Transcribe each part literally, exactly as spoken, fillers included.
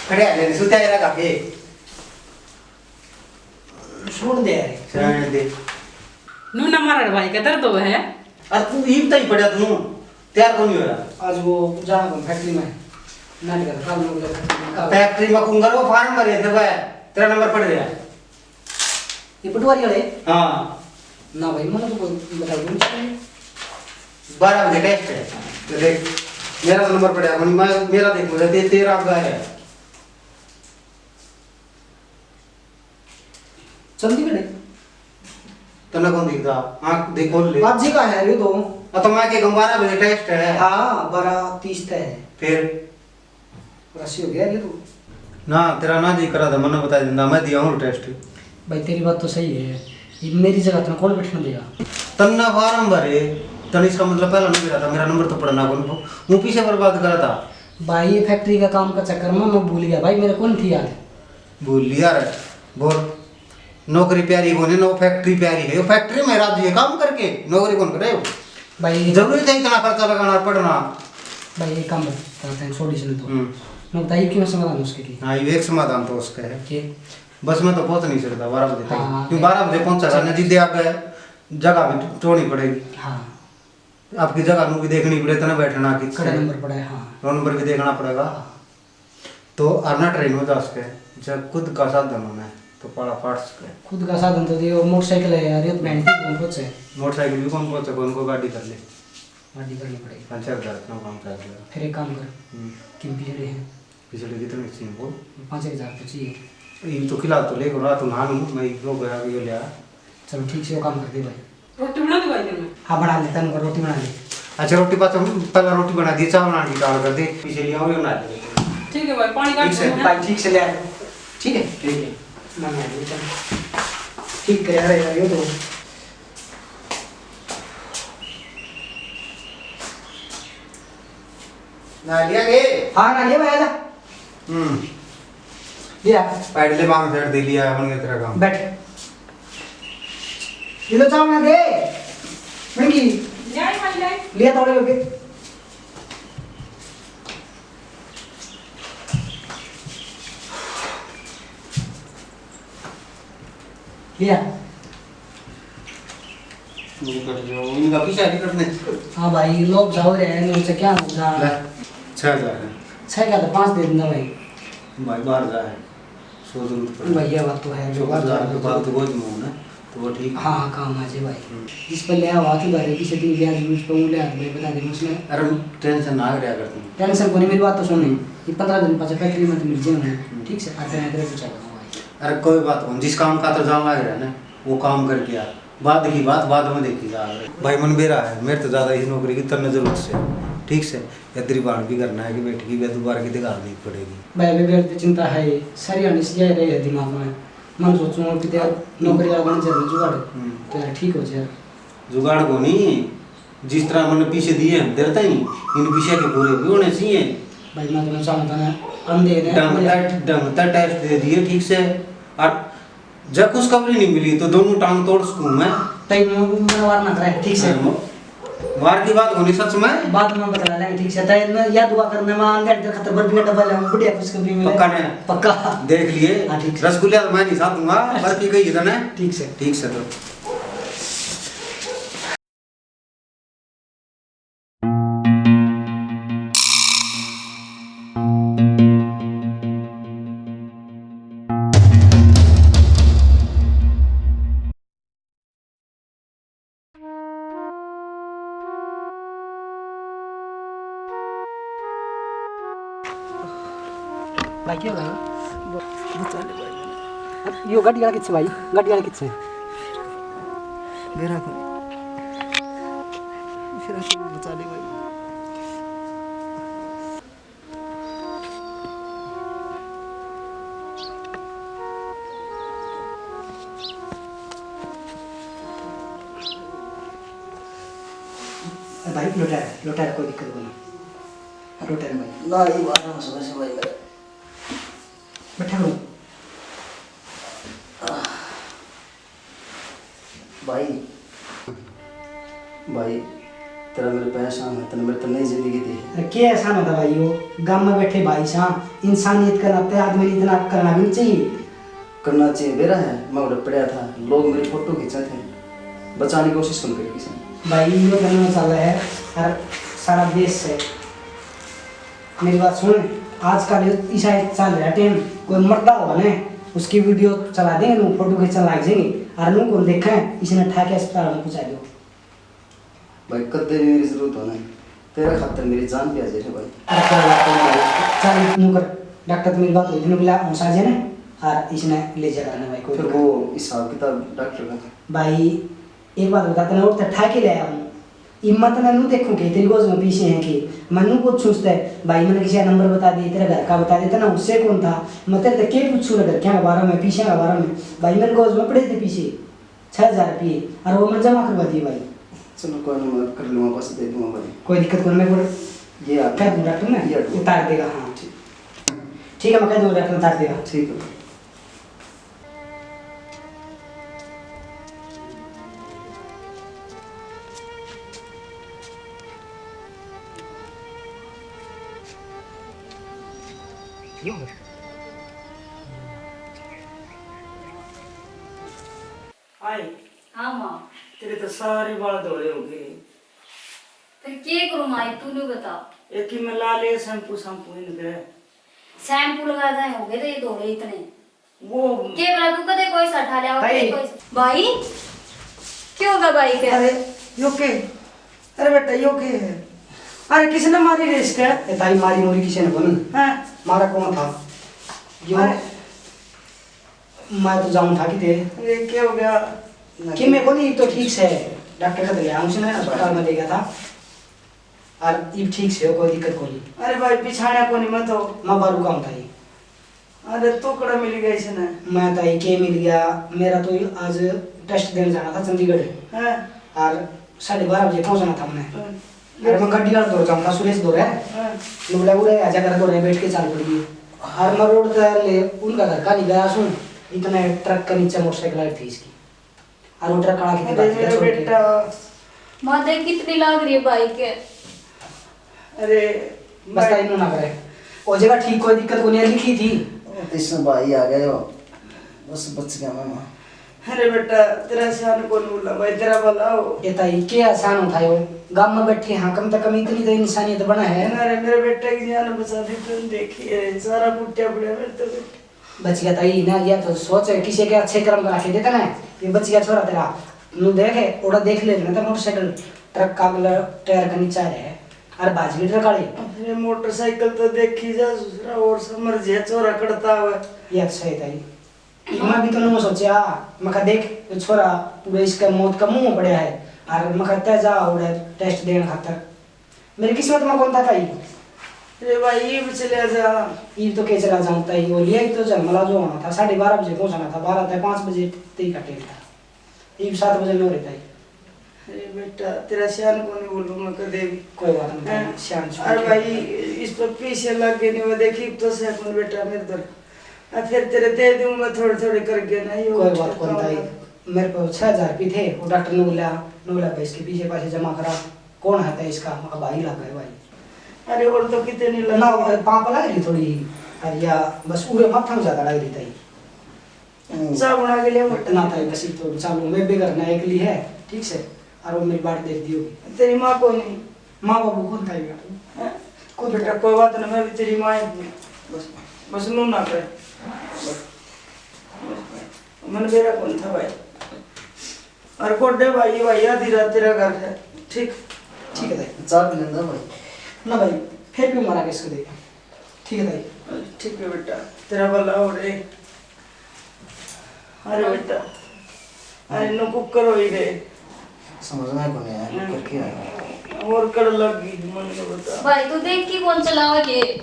खड़े आ ले, सुते आ रहा काफी। सुन दे यार। सुन दे। नू ना मारा भाई का दर्द हो है। अरे तू ईब ताई पड़ा तू, तैयार कौन हो रहा? आज वो जाना कौन फैक्ट्री में, नाटक का काम हो गया फैक्ट्री में, काम। फैक्ट्री में कुंगर वो फार्म भरे थे भाई, तेरा नंबर पड़ गया। ये पटवारी वाले? हाँ। ना भाई, मैंने तो कोई बता दूँ। बारह बजे टेस्ट है, तो देख, मेरा तो नंबर पड़ा है, मैं, मेरा देख, मुझे ते-, तेरा अब है। चंडीगढ़ है? तन्ने कौन दिखता? आँख देख खोल ले। आज जी का है ये तो। आ तो मैं के कहूँ, बारह बजे टेस्ट है। हाँ, बारह तीस तय है। फिर? रस्सी हो गया ये तो। ना, तेरा ना जी करा था, मन्ने बता दिंदा, मैं दिया हूँ टेस्ट। भाई, तेरी बात तो सही है, ये मेरी जगह तने कौन बैठने देगा? तन्ने फार्म भरे, तन इसका मतलब पहला नहीं मिला था, मेरा नंबर तो पड़ा ना कौन को, वो पीछे बर्बाद करा था। भाई, ये फैक्ट्री का काम का चक्कर में मैं भूल गया भाई, मेरे कौन थी याद। भूल लिया रे, बोल। नौकरी प्यारी कोनी, नौ फैक्ट्री प्यारी है। यो फैक्ट्री में राजू ये काम करके नौकरी कौन करे हो? भाई, जरूरी था इतना खर्चा लगाना, पढ़ना? भाई, ये काम करते हैं, छोड़ी से तो। हम्म। मैं बताइए, क्यों समाधान उसके की? हाँ, ये एक समाधान तो उसका है। के? बस मैं तो पहुंच नहीं सकता बारह बजे तक। हाँ, क्यों, बारह बजे पहुंचा करना, जिद्दे आप जगह भी टोनी पड़ेगी। हाँ। आपकी जगह नू भी देखनी पड़े, तने बैठना किस कड़े नंबर पड़ा है, हाँ। रोल नंबर भी देखना पड़ेगा। हाँ। तो अरना ट्रेन में जा सके, जब खुद का साधन होना है, तो पाला पाट सके। खुद का साधन तो ये मोटरसाइकिल है यार, ये तो बहन की कौन पहुंचे? मोटरसाइकिल भी कौन पहुंचे, कौन को गाड़ी कर ले। गाड़ी करनी पड़ेगी। पाँच चार हज़ार का काम कर देगा। फिर एक काम कर, हम्म। किन पिछड़े हैं? पिछड़े कितने चाहिए बोल? पाँच एक हज़ार तो चाहिए। ये तो खिला तो लेकर रात नहान हूँ, मैं एक दो गया भी लिया। चलो ठीक से वो काम कर दे भाई। रोटी बना दे भाई घर में। हाँ, बना ले, तन को रोटी बना ले। अच्छा, रोटी पाछे पहला रोटी बना दी, चाय बनाने की टाल कर दे, पीछे लिया और बना दे। ठीक है भाई, पानी काट ठीक से, दो, है ना? भाई, ठीक से ले आए। ठीक है? ठीक है। बना ले, चल। ठीक करे, अरे यार, ये तो। ना लिया के? हाँ, ना लिया भाई, आजा। हम्म। लिया। पैड ले बांग सेट दे लिया, बन गया तेरा काम। बैठ। ये लो चावल ना दे। बन गई। ले आई भाई, ले आई। लिया थोड़े लोग। लिया। ये कट जाओ, इनका पीछा भी कटने। हाँ भाई, लोग जाओ रहे हैं, उनसे क्या होगा? ले, छह हज़ार है। छह का तो पाँच दे दूंगा भाई। भाई बाहर जा है, सौ जरूरत पड़े। भाई, ये बात तो है, जो सौ बात हज़ार है, के बाद तो बोझ में हो ना, तो वो ठीक है। हाँ, काम आ जाए भाई। हम्म। जिस पर ले आओ हाथ उधारे, किसी दिन ब्याज ब्यूज पे ले आओ, मैं बता देंगे उसमें। अरे, टेंशन ना करा कर तुम। टेंशन कोनी, मेरी बात तो सुन। हम्म। ये पन्द्रह दिन पाछे फैक्ट्री में तो मिल जाए हमें, हम्म। ठीक से, और फिर मैं तेरे से चल रहा हूँ भाई। अरे, कोई बात नहीं, जिस काम का तो जान लग रहा है ना, वो काम करके आ। बाद की बात बाद में देखी जा। भाई, मन बेरा है, मेरे तो ज्यादा इस नौकरी की तन्ने जरूरत से, ठीक से। या तेरी बाण भी करना है कि बेटी की भी दोबारा की दिखा नहीं पड़ेगी। भाई, अभी बेर की चिंता है, सारी आनी सी रही है दिमाग में। मन सोचूं कि तेरा नौकरी वाला बन जाए जुगाड़, हम्म। तो यार ठीक हो जाए। जुगाड़ को नहीं, जिस तरह मैंने पीछे दिए हैं तेरे ताई, इन पीछे के पूरे भी होने चाहिए। भाई, मैं तो चाहता ना, अंधे ने ढंग तक, ढंग तक टेस्ट दे दिए ठीक से, और जब खुशखबरी नहीं मिली तो दोनों टांग तोड़ सकूं मैं। तई मैं वार ना करे, ठीक से। हाँ, वार की बात होनी सच में। बाद में बतला लेंगे, ठीक से। तई मैं या दुआ करने में आंदे, तेरे खातर बर्फी का डब्बा ले आऊं, बढ़िया खुशखबरी मिले। पक्का ने? पक्का। देख लिए। हाँ, ठीक से। रसगुल्ला तो मैं नहीं साथ दूंगा, बर्फी कही था ना। ठीक से। ठीक से तो। भाई, क्या हो गया? ब-, बचा ले भाई। यो गाड़ी वाला किससे भाई? गाड़ी वाला किससे? मेरा को। मेरा को बचा ले भाई। भाई, लोटा है, लोटा है, कोई दिक्कत कोनी। लोटा है भाई। ना, ये बात हम समझ से भाई मेरे। बैठा करो। भाई, भाई, तेरा मेरे पे एहसान है, तने मेरे तो नई जिंदगी दी है। अरे के एहसान होता भाई, वो गांव में बैठे भाई सा, इंसानियत के नाते आदमी ने इतना करना भी नहीं चाहिए। करना चाहिए बेरा है, मैं उधर पड़ा था, लोग मेरी फोटो खींचे थे, बचाने की कोशिश कौन करी किसी ने? भाई, ये करना चल रहा है, हर सारा देश से। मेरी बात सुन, आजकल इसा चल रहा टाइम, कोई मरदा होगा ना, उसकी वीडियो चला देंगे, लोग फोटो खींचने लग जाएंगे, और लोग कौन देखें, इसने ठा के अस्पताल में पहुंचा दो। भाई, कदे भी मेरी जरूरत हो ना, तेरे खातर मेरी जान भी हाजिर है भाई। अरे क्या बात है भाई, चल न्यू कर, डॉक्टर तो मेरी बात हुई थी, न्यू बोला, हौसला जे ने, और इसने ले जा करने भाई, कोई फिर दिक्कत वो हिसाब किताब डॉक्टर का? भाई, एक बात बता, तने और ठा के ले आया हूँ, हिम्मत ने नू देखूं के तेरी गोज में पीछे हैं कि मैं नू पूछूं उससे, भाई मैंने किसी का नंबर बता दिए, तेरे घर का बता देता ना, उससे कौन था, मैं तेरे तक के पूछूं, घर के बारे में, पीछे के बारे में, भाई मेरे गोज में पड़े थे पीछे। छह हजार रुपये, और वो मैं जमा करवा दिए भाई। चलो कोई ना, मैं कर लूँगा, बस दे दूँगा भाई। कोई दिक्कत कोई, मेरे को ये आ कह दूँ डॉक्टर ने, ये आ। उतार देगा। हाँ, ठीक। ठीक है, मैं कह दूँ डॉक्टर उतार देगा। ठीक है भाई। आए। हाँ माँ। तेरे तो सारे बाल धोले हो गए। फिर के करूँ माई, तू नहीं बता। एक ही में ला ले शैम्पू, शैम्पू इनके। शैम्पू लगा दे, हो गए थे ये धोले इतने। वो के बला तू कदे कोई सा ठा ले, भाई। कोई सा। भाई, क्यों होगा भाई के? अरे, यो के? अरे बेटा, यो के है? अरे, किसने मारी रे इसके? ए ताई, मारी मोरी किसी ने कोनी। हाँ। मारा कौन था? यो अरे। मैं तो जाऊँ था किते। ये क्या हो गया? कि मैं कोनी, तो ठीक से डॉक्टर का ले आऊँ, उसने अस्पताल में ले गया था। और इब ठीक से हो, कोई दिक्कत कोनी। अरे भाई, बिछाना कोनी मैं तो। मैं बारू का हूँ ताई। अरे, तो कड़ा मिल गया इसने? मैं ताई के मिल गया, मेरा तो आज टेस्ट देने जाना था चंडीगढ़। हाँ। और साढ़े बारह बजे पहुंचना था मैंने। हाँ। अरे, मैं गाड़ी वाला दौर जाऊंगा, सुरेश दौर है। हाँ। मैं बोला, उरे आजा कर, दौर है, बैठ के चाल पड़ी। और मैं रोड तय ले, उनका घर का नहीं गया सुन, इतने ट्रक के नीचे मोटरसाइकिल आई थी इसकी। और वो ट्रक वाला की अरे, बात मेरा छोड़ के। बेटा। माँ देख, कितनी लाग रही है भाई के। अरे, बस भाई। ताई, इन्हों ना करे। हो जाएगा ठीक, कोई दिक्कत को नहीं, लिखी थी। ओ, तीसरा भाई आ गए हो। बस बच गया मैं, माँ। अरे बेटा, तेरा शान कौन बोला भाई, तेरा भला हो। ये ताई, के एहसान होता है वो? गांव में बैठे हाँ, कम से कम इतनी तो इंसानियत बना है। अरे, मेरे बेटे की जान बचा दी तूने, देखी है, सारा कुटिया पड़ा मेरे तो बेटा। बच गया ताई ना, या तो सोच है, किसी के अच्छे कर्म करा के देता ना, ये बच गया छोरा तेरा। नू देख, ओड़ा देख ले ना, तो मोटरसाइकिल ट्रक का अगला टायर का नीचा है, और भाज गई ट्रक वाली। अरे, मोटरसाइकिल तो देखी जा ससुरा, और समझ जे छोरा कड़ता हुआ। ये अच्छा है ताई। मैं भी तो न्यू सोचा, मैं कहा, देख, ये छोरा पूरे इसके मौत का मुंह पड़ा है, और मैं कहा, तै जा उड़े टेस्ट देने खातर। मेरी किस्मत में कौन था ताई? रे भाई, ईब चला जा। ईब तो के चला जाऊं ताई, वो लिया ही तो जलमला जो होना था, साढ़े बारह बजे पहुंचना था, बारह तक पाँच बजे तक का टेम था। ईब सात बजे लो रे ताई। अरे बेटा, तेरा श्यान को नहीं बोलूं मैं कदे भी। कोई बात नहीं ताई, हैं? श्यान छोड़ अरे के। भाई, इस पर पीछे लग गए नहीं, वो देखी तो सै कौन बेटा मेरे तरफ। आ, फिर तेरे दे दूं मैं थोड़े थोड़े करके ना, ये कोई उठ बात के कौन ताई, खाऊंगा। मेरे पे छह हजार रुपये थे, वो डॉक्टर ने बोला, ने बोला, "भाई, इसके पीछे पैसे जमा करा।" "कौन है ताई इसका?" मैं कहा, "भाई लग गए भाई।" अरे, और तो कितने नहीं ना, लगे। वो पाँव पे लग रही थोड़ी, और या बस पूरे माथा में ज्यादा लग रही ताई। हम्म। चाय बना के ले, मटन। ना ताई, बस ये तो चालू, मैं भी घर ना एकली है, ठीक से, और वो मेरी बाट देख दी होगी। तेरी माँ को नहीं? माँ बाबू कौन था ये? हैं? कौन बेटा, था? कोई बात ना, मैं भी तेरी माँ ही हूँ। बस, बस नू ना करे। बस। मन मेरा कौन था भाई? और गोडे भाई, भाई आधी रात तेरा घर है, ठीक? ठीक है भाई। चाय पी लेंदा भाई। ना भाई, फिर भी मारा किसको देगा? ठीक है भाई। ठीक है बेटा, तेरा भला हो रे। अरे बेटा, अरे नो कुकर हो ही गए। समझ में कोनी आया, हम्म। कुकर क्या है? और कड़ लग गई, मन को बता। भाई, तू देख की कौन चलावा के?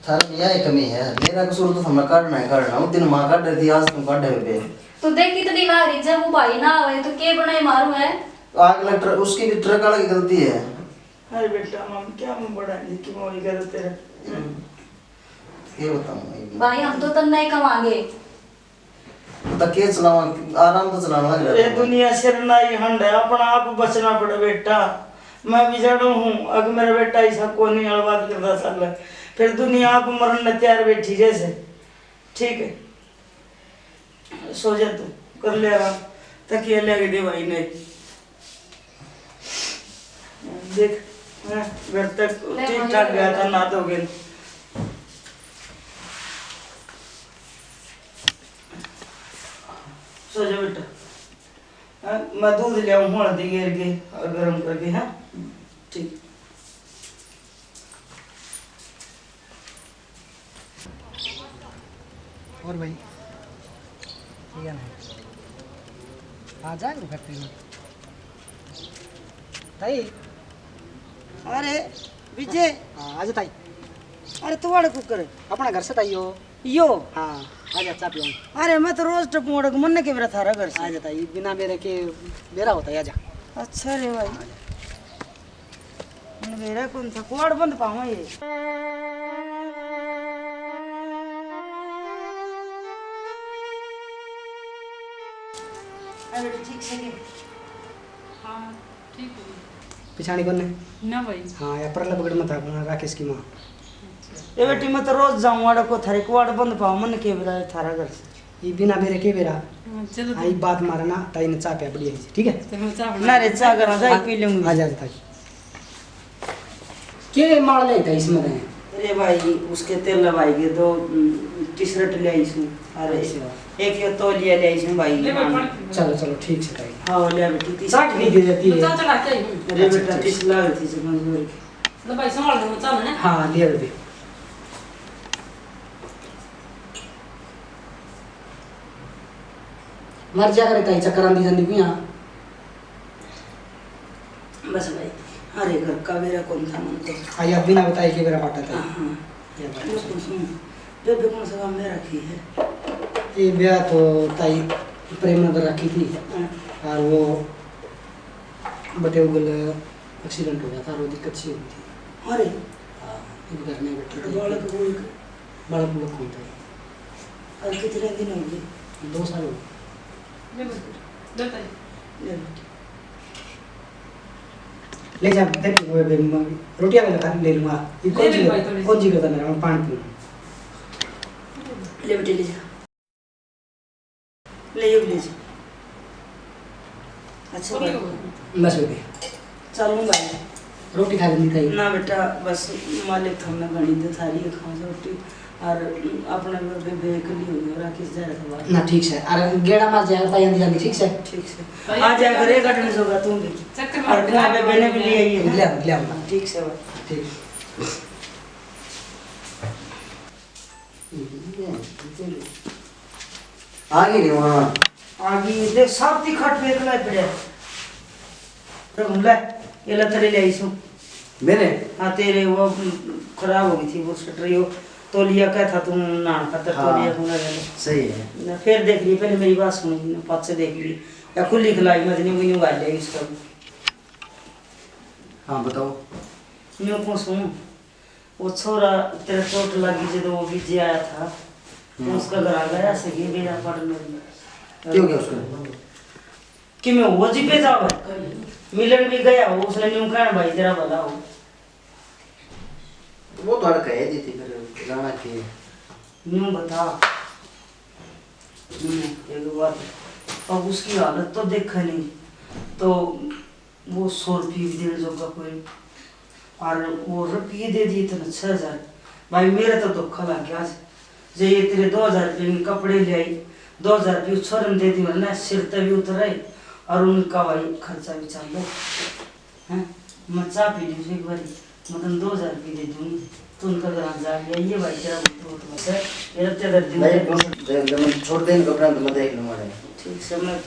थारे में यही कमी है, मेरा कसूर तो थमने काटना है, काटना। उस दिन माँ काट रही थी, आज तुम काटे हो बे। तू देख कितनी लाग रही, जब वो भाई ना आवे तो के बनाए मारू है? आग लग ट्र-, उसकी भी ट्रक वाले की गलती है। अरे बेटा, हम क्या मुंह बढ़ाएंगे, क्यों वही गलत है? हम्म। ये बताऊं मैं? भाई, हम तो तन्ने ही कमांगे। तो के चलावा, आराम तो चलाना लग रहा ये है। दुनिया सिर ना ही हंड है, अपना आप बचना पड़े बेटा। मैं भी जाणू हूँ, अग मेरा बेटा ऐसा कोनी, आला बात करता साला। फिर दुनिया आप मरण ने तैयार बैठी जैसे। ठीक है, सो जा तू, कर ले आराम। तकिया ले के दे भाई ने। देख, हाँ, घर तक ले ठीक भाई, ठाक ले गया था, भाई। ना तो गए। सो जा बेटा। हाँ, मैं दूध ले आऊँ, हल्दी गेर के और गरम करके, हाँ? ठीक। और भाई, ठीक है ना? आ जा घर पे। ताई। अरे, विजय। हाँ, आ जा ताई। अरे, तू वाले कुकर। अपना घर से ताई हो। यो। हाँ, आजा, चाय पियो। अरे, मैं तो रोज टपूं अड़क, मन्ने के बेरा थारा घर से। आजा ताई, बिना बेरा के बेरा होता है, आजा। अच्छा रे भाई। आजा। मन बेरा कौन था, कुआड़ बंद पाऊँ ये। अरे, ठीक से के? हाँ, ठीक है। पिछाणी कौन है? ना भाई। हाँ, या परला बगड़ में था अपना राकेश की माँ। अच्छा। ये बेटी, मैं तो रोज जाऊँ आड़ा को थारे कुआड़ बंद पाऊँ, मन के बेरा थारा घर से। ये बिना बेरे के बेरा। हाँ, चलो आई तुम। बात मारना, ताई ने चाय पिया बढ़िया है, ठीक है? तो मैं चाय बना ना रे, चाय करा, चाय हाँ, पी लूंगी। आ जा ताई। के माल नहीं था इसमें तो? अरे भाई, उसके तेल भाई के दो, उम, टी-शर्ट ले आई इसमें। अरे, अच्छा। एक ये तौलिया ले आई इसमें भाई। ले भाई, हाँ। पानी पी लो। चलो, चलो, ठीक से ताई। हाँ, ले बेटी, तीस चाट भी दे देती है। तो चाय चढ़ा के आई हूँ। अरे अच्छा, बेटा, अच्छा। तीस लाग रही थी, समझ में। लो भाई, संभाल लो, चाल है। हाँ, ले बेटी। मर जा करे ताई, चक्कर आंदी जांदी भी यहाँ। बस भाई, अरे घर का बेरा कौन था मन तो। हाँ, या बिना बताए के बेरा पाटा था। हाँ, हाँ। ये बात ये तो सुन, बेबे कौन सा काम में रखी है? ये ब्याह तो ताई प्रेम नगर रखी थी। हाँ। और वो बटे उगल एक्सीडेंट हो गया था, और वो दिक्कत सी हो गई थी। अरे। हाँ, इब घर में बैठे थे। बालक कोई? बालक बुलक कौन था? और कितने दिन हो गए? दो साल हो गए। ले बेटा, ले ताई। ले बेटा। ले जा, देख, वो, वो, वो, रोटियां मैं खा ले लूंगा। ये ले कौन ले सी, भाई, थोड़ी कौन सी। सी करता मेरा, मैं पानी पीऊँ। ले बेटे, ले जा। ले, ये भी ले जा। अच्छा भाई। बस बेटे। चलूंगा। रोटी खा लेंदी ताई। ना बेटा, बस मालिक थमने घणी दे थारी खाऊं रोटी। और अपने में बेबे एकली हुई और किस जा रहा था बाहर। ना, ठीक से। और गेड़ा मार जाए ताई आंदी जांदी, ठीक से? ठीक से। आ जाया करे, कटन सोगा तू भी। चक्कर और मार के अपने बेबे ने भी ले आई है। ले आओ, ले आओ। ठीक से भाई। ठीक। आ गई रे वहाँ। आ गई, देख, सब ती खट पे एकला ही पड़ा। तो ले, ये ले तेरे ले आई सू। मेरे? हाँ, तेरे वो, उम, खराब हो गई थी, वो सट रही हो। तौलिया क्या था, तुम नहान खातर हाँ, तौलिया दूंगा, ले ले। सही है। ना, फिर देख ली, पहले मेरी बात सुन, ना, पाछे देख ली। या खुली खिलाई मत, न्यू, न्यू गाल ले इसका। हाँ, बताओ। न्यू को सुन। वो छोरा तेरा चोट लगी जब वो विजय आया था, तो हम्म। उसका घर आ गया सही बेरा पड़ने। क्यों गया उसका? कि मैं वो जी पे जावे, मिलन भी गया हो, उसने न्यू कहना, "भाई, तेरा भला हो।" वो तो अड़ कह दी थी, फिर जाना के। न्यू बता। हम्म, एक बात। अब उसकी हालत तो देखा नहीं, तो वो सौ रुपये भी देने जोगा कोई। और वो रुपये दे दिए तने छह हजार। भाई, मेरा तो धोखा लग गया आज। जे ये तेरे दो हजार रुपये में कपड़े ले आई, दो हजार रुपये छोरन दे दी, वरना सिर ते भी उतर आए। और उनका भाई खर्चा भी चल लो। हैं? मैं चाय पी ली एक बारी, मैं तने दो हजार रुपये दे दूंगी। तो उनका घर जा गया, ये भाई तेरा बहुत, बहुत बस है। ये रत्ते कर दूंगी। नहीं, छोड़ दे, मैं छोड़ दे इनका, अपना तो मैं देख लूंगा। ठीक से, मैं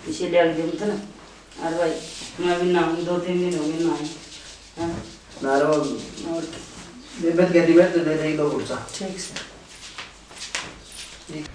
इसे ले आके दूंगी ना। अरे भाई, मैं भी नहाऊँ, दो तीन दिन हो गए नहाए। हाँ। ना रो। और क्या? ये मत कहती, मैं तो दे दे दो कुर्सा। ठीक से। ठीक।